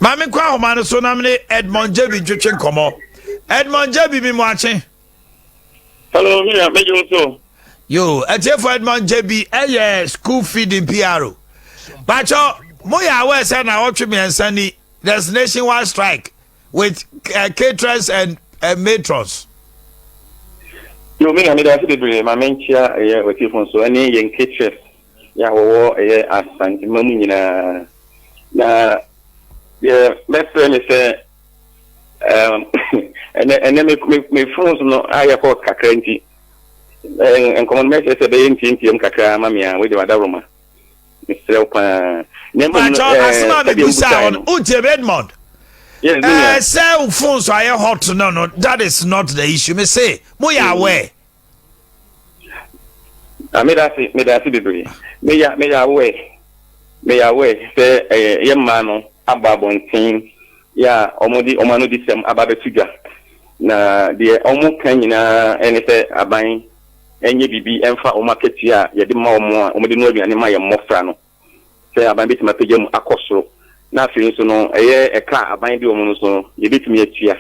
Maame nkɔ ahoma no so na mene Edmond Jebi ntwetwe nkɔmmɔ. Edmond Jebi, mi mu akye. Hello, me nua, megye wo so. Yo, atiefo, Edmond Jebi ɛyɛ school feeding PRO. Pakyɛ, moyɛ aware sɛ na wɔtwe 3 ni there's nationwide strike with caterers and matrons? Yo, me nua, meda ase bebree. Ma menkyia ɛyɛ watiefo nso ɛne yɛn caterers yɛ a wɔwɔ ɛyɛ Asantema mu nyinaa. Na yɛ mɛsrɛ me sɛ ɛnɛ me phone so no ayɛ hot kakra, nti nkɔmɔ no mɛsrɛ sɛ bɛyɛ ntiantiam kakra ama me a wede wadaworoma. Mesrɛ wo paa. Na mmom no, Pakyɛ, asɛm a sɛdeɛ mebusa wobusaeɛ wo no. No, wotie me, Edmond? Yes, me nua. Sɛ wo phone so ayɛ hot no, that is not the issue. Me se moyɛ aware? Ah, meda ase bebree. Meyɛ aware sɛ ɛyɛ yɛ mmaa no aba abɔnten yɛ a wɔde wɔn ano di sɛm aba abɛto dwa, na deɛ wɔn ka nyinaa ɛne sɛ aban ɛnyɛ biribi ɛmfa wɔn akatua a yɛde ma wɔn a wɔde no aduane ma yɛn mmɔfra no, sɛ aban bɛtumi apagya mu akɔ soro, na afei nso no ɛyɛ ɛka a aban de wɔn no so no yɛbɛtumi atua.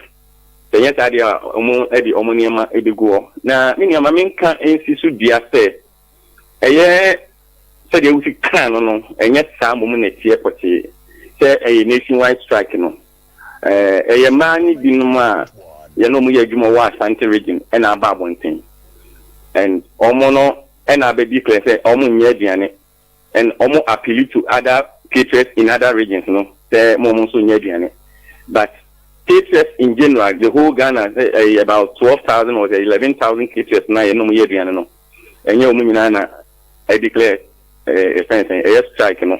Sɛ ɛnyɛ saa deɛ a, wɔn de wɔn nneɛma ɛbɛgu hɔ. Na me nneɛma menka nsi so dua sɛ ɛyɛ sɛdeɛ wosi kaa no, ɛnyɛ saa mmom na ɛteɛ pɔtee sɛ ɛyɛ nationwide strike no. Ɛyɛ mmaa ne binom a yɛne wɔn yɛ adwuma wɔ Asante Region ɛna aba abɔnten, and wɔn no ɛna abɛdi clear sɛ wɔn nyɛ aduane, and wɔn appeal to other caterers in other regions no sɛ mo wɔn nso nyɛ aduane. But caterers in general, the whole Ghana, sɛ ɛyɛ about 12,000 or 11,000 caterers na yɛne wɔn yɛ aduane no, ɛnyɛ wɔn nyinaa na ɛdeclare ɛfɛn sɛn ɛyɛ strike no,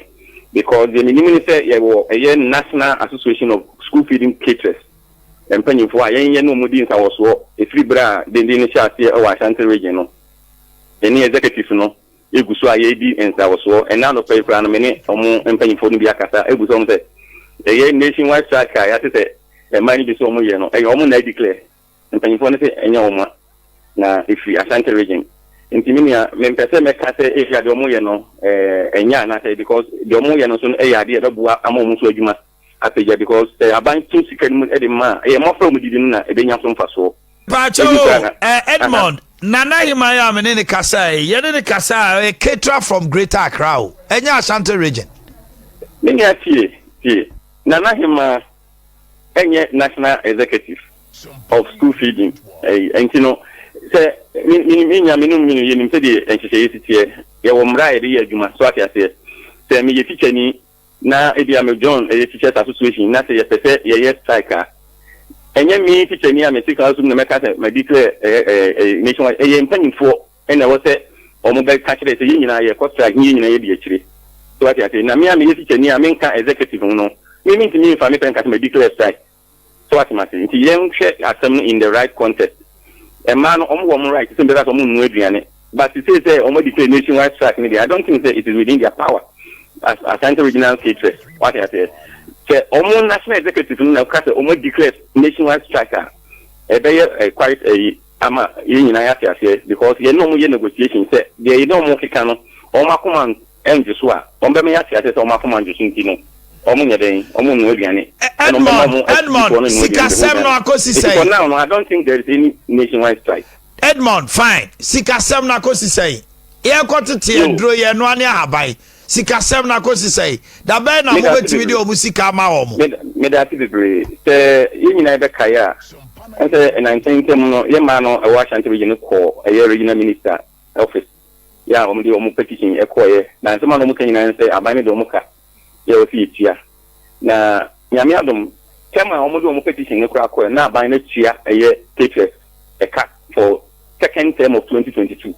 because deɛ menim ne sɛ yɛwɔ ɛyɛ National Association of School Feeding Caterers mpanyinfoɔ a yɛn yɛ ne wɔn di nsawɔsoɔ efiri bere a denden no hyɛ aseɛ ɛwɔ Ashanti Region no. Yɛne executive no egu so a yɛredi nsawɔsoɔ. Ɛna anɔpɛ yi koraa no, me ne wɔn mpanyinfoɔ no bi akasa egu so wɔn sɛ ɛyɛ nationwide strike a yɛate sɛ mmaa no bi sɛ wɔn yɛ no, ɛyɛ wɔn na ɛdeclare. Mpanyinfoɔ no sɛ ɛnyɛ wɔn a na efiri Ashanti Region. Nti mi nua, mempɛ sɛ mɛka sɛ ebi a deɛ wɔn yɛ no ɛnyɛ anaasɛ, because deɛ wɔn yɛ no nso no ɛyɛ adeɛ ɛbɛboa ama wɔn nso adwuma apagya, because sɛ aban to sika no mu ɛde ma a, ɛyɛ mmɔfra a wɔn didi no na ɛbɛnya so mfasoɔ. Pakyɛ Ebi o, koraa na- Edmond, Nana Hima a me ne ne kasa yi, yɛne ne kasa a, ɔyɛ caterer from Greater Accra o, ɛnyɛ Ashanti Region. Me nua, tie tie, Nana Hema ɛnyɛ national executive of school feeding ɛyi. Nti no sɛ mi nya mi no mi no yɛnim sɛdeɛ nhyehyɛeɛ si teɛ. Yɛwɔ mmara a yɛde yɛ adwuma so, ate aseɛ? Sɛ meyɛ teacher ni na ebi a me join ɛyɛ teachers association na sɛ yɛpɛ sɛ yɛyɛ strike a, ɛnyɛ me teacher ni a me ti classroom na mɛka sɛ ma declare ɛyɛ ɛyɛ ɛyɛ nationwide. Ɛyɛ mpanyinfoɔ ɛna ɛwɔ sɛ wɔn bɛka kyerɛ sɛ yɛn nyinaa yɛkɔ strike ne yɛn nyinaa yɛ di akyire so, ate aseɛ? Na me a meyɛ teacher ni a menka executive ho no, me ntumi nfa me pɛ nka sɛ ma declare strike so, ate ma se? Nti yɛnhwɛ asɛm no in the right context. Mmaa no, ɔmo wɔ ɔmo right sɛ mbɛka sɛ ɔmo nnua aduane, but to say sɛ ɔmo declare nationwide strike no deɛ, I don't think say it is within their power as Ashanti Regional caterers, wate aseɛ? Sɛ ɔmo national executive no na ɛka sɛ ɔmo declare nationwide strike a, ɛbɛyɛ quite ɛyi ama yɛn nyinaa yɛate aseɛ, because yɛn ne ɔmo yɛ negotiation sɛ deɛ yɛn ne ɔmo keka no, ɔmo akoma ɛndwo so a, ɔmo bɛma yɛate aseɛ sɛ ɔmo akoma ndwo so, nti no ɔmo nyɛ dɛn, ɔmo nnua aduane. Ɛna ɔmo bɛma Edmond, ɔmo Edmond, atifoɔ no nnua aduane. Sikasɛm no akɔsi Nti for sɛn? now no, I don't think there is any nationwide strike. Edmond, fine. Sikasɛm no akɔsi sɛn? Yɛkɔ tete Yo. aduro yɛ noa ne ahaban. Sikasɛm no akɔsi sɛn? Dabɛn na Meda ase mobɛtumi de bebree. ɔmo sika ama wɔ mo? Meda ase bebree. Sɛ yɛn nyinaa bɛkae a, ɛsɛ ɛnankyɛn ntam no, yɛn mmaa no ɛwɔ Ashanti Region no kɔ ɛyɛ regional minister office yɛ a wɔn de wɔn petition ɛkɔɔyɛ, na nsɛm a na wɔn ka nyinaa ne sɛ aban no de wɔn ka yɛ wɔsi yɛtua. Na Nyame adom, term a wɔn de wɔn petition no koraa kɔɛ na aban no tua ɛyɛ caterers ɛka for second term of 2022,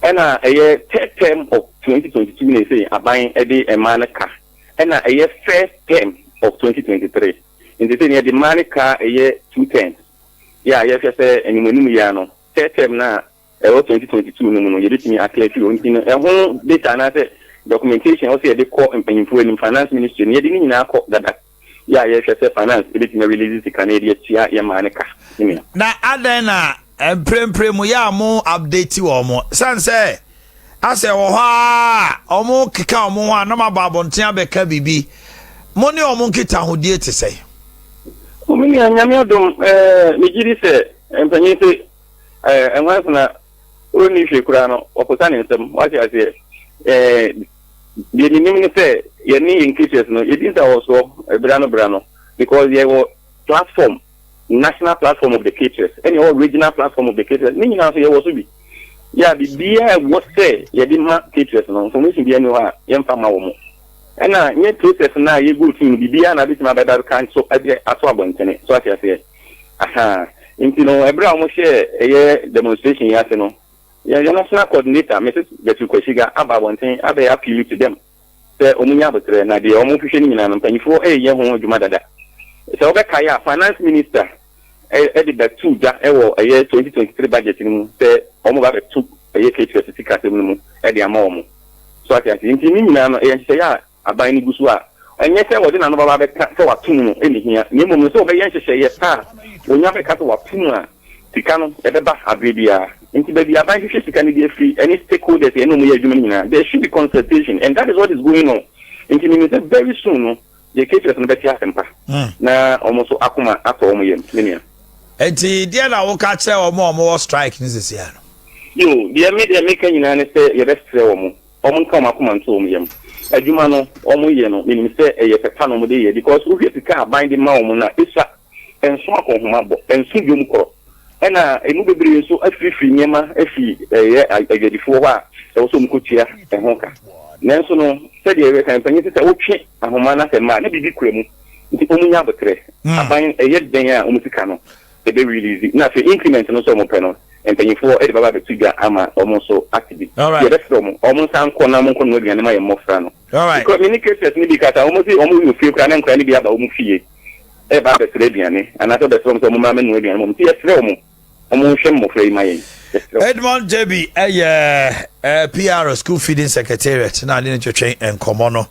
ɛna ɛyɛ third term of 2022 na ɛsɛ aban ɛde mmaa no ka, ɛna ɛyɛ first term of 2023. Nti sɛ yɛde mmaa no ka ɛyɛ two terms yɛ a, yɛhwɛ sɛ animanim yia no, third term na ɛwɔ 2022 no mu no, yɛbɛtumi aclear fi hɔ. Nti no ɛho data anaasɛ documentation ɛwɔ sɛ yɛde kɔ mpanyinfoɔ anim, finance ministry no, yɛde ne nyinaa kɔ dada yɛ a yɛhwɛ sɛ finance yɛbɛtumi release sika na yɛde atua yɛ mmaa no ka ne nua. Na adɛn na mprempren mu yɛ a mo update wɔ mo san sɛ asɛ wɔ hɔ a, ɔmo keka ɔmo ho a na mo abɔ abɔnten abɛka biribi? Mo ne ɔmo nkitahodie te sɛ? Me nua, Nyame adom, megye di sɛ mpanyin se nwansena ɔnni hwee koraa no, ɔposa ne nsam. Wate aseɛ? Deɛ menim ne sɛ yɛne yɛn caterers no yɛdi nsawɔsoɔ berɛ ano berɛ ano because yɛwɔ platform, national platform of the caterers, ɛne yɛwɔ regional platform of the caterers, ne nyinaa nso yɛwɔ so bi. Yɛ a biribiara ɛwɔ sɛ yɛde ma caterers no, information biara nni hɔ a yɛmfa ma wɔn. Ɛna nyɛ process no a yɛ go through no biribiara na abɛtumi abɛba abɛka nso de ato abɔntene. So ate aseɛ? Ahaa. Nti no ɛberɛ a wɔhyɛɛ ɛyɛ demonstration yi ase no, yɛn yɛn national coordinator, Mrs. Gertrude Kwashiga, aba abɔnten abɛyɛ appeal to them sɛ wɔnyɛ aboterɛ na deɛ wɔhwehwɛ no nyinaa no mpanimfoɔ reyɛ ho adwuma dada. Sɛ wobɛkae a, finance minister de bɛtoo dwa wɔ ɛyɛ 2023 budget no mu sɛ wɔba abɛto ɛyɛ caterers sikasɛm no mu de ama wɔn. So ate aseɛ? Nti ne nyinaa no ɛyɛ nhyehyɛeɛ a aban no gu so a ɛnyɛ sɛ wɔde n'ano bɛba abɛka sɛ wɔato mu no na ɛhia, na mmom no sɛ wɔbɛyɛ nhyehyɛeɛ pa a wɔnya bɛka sɛ wɔato mu a, sika no ɛbɛba aberɛ biara. Nti baabi a aban hwehwɛ sika no de afiri ɛne stakeholders a ɛne wɔn yɛ adwuma no nyinaa, there should be consultation and that is what is going on. Nti menim sɛ very soon no Deɛ caterers no bɛte asɛmpa na wɔn nso akoma atɔ wɔn yam, me nua. Enti deɛ na woka kyerɛ wɔn a wɔwɔ strike no seesei ara no? Yo, deɛ me deɛ meka nyinaa ne sɛ yɛbɛsrɛ wɔn, wɔn nka wɔn akoma nto wɔn yam. Adwuma no wɔn yɛ no, menim sɛ ɛyɛ pɛ pa na wɔn de yɛ because wohwɛ sika a aban de ma wɔn no a, esua, ɛnso akɔnhoma bɔ, ɛnso dwom korɔ. Ɛna emu bebree nso afirifiri nneɛma afi ɛyɛ adwadifoɔ hɔ a ɛwɔ sɛ wɔkɔtua ɛho ka. Nanso no, sɛdeɛ yɛka mpanyin sɛ sɛ wotwe ahoma no asɛ mma a, na biribi kura mu. Nti wɔnya aboterɛ. Aban ɛyɛ dɛn a wɔn sika no ɛbɛ release. Na afei increment no nso a wɔpɛ no, mpanyinfoɔ de bɛba abɛto dwa ama wɔn nso ate bi. Nti yɛbɛsrɛ wɔn, wɔn nsan nkɔ na wɔnkɔnoa aduane ma yɛn mmɔfra no. Because me ne caterers no bi kasa, wɔn se wɔn wɔ fie koraa na nkwadaa no bi aba wɔn fie. reba abɛsrɛ aduane anaasɛ wɔbɛsrɛ wɔn sɛ wɔmmra mmɛnoa aduane ma wɔn. Nti yɛsrɛ wɔn, wɔnhwɛ mmɔfra yi ma yɛn. Yɛsrɛ wɔn. Edmond Gyebi yɛ PR School Feeding Secretariat na ne no twetwe nkɔmmɔ no.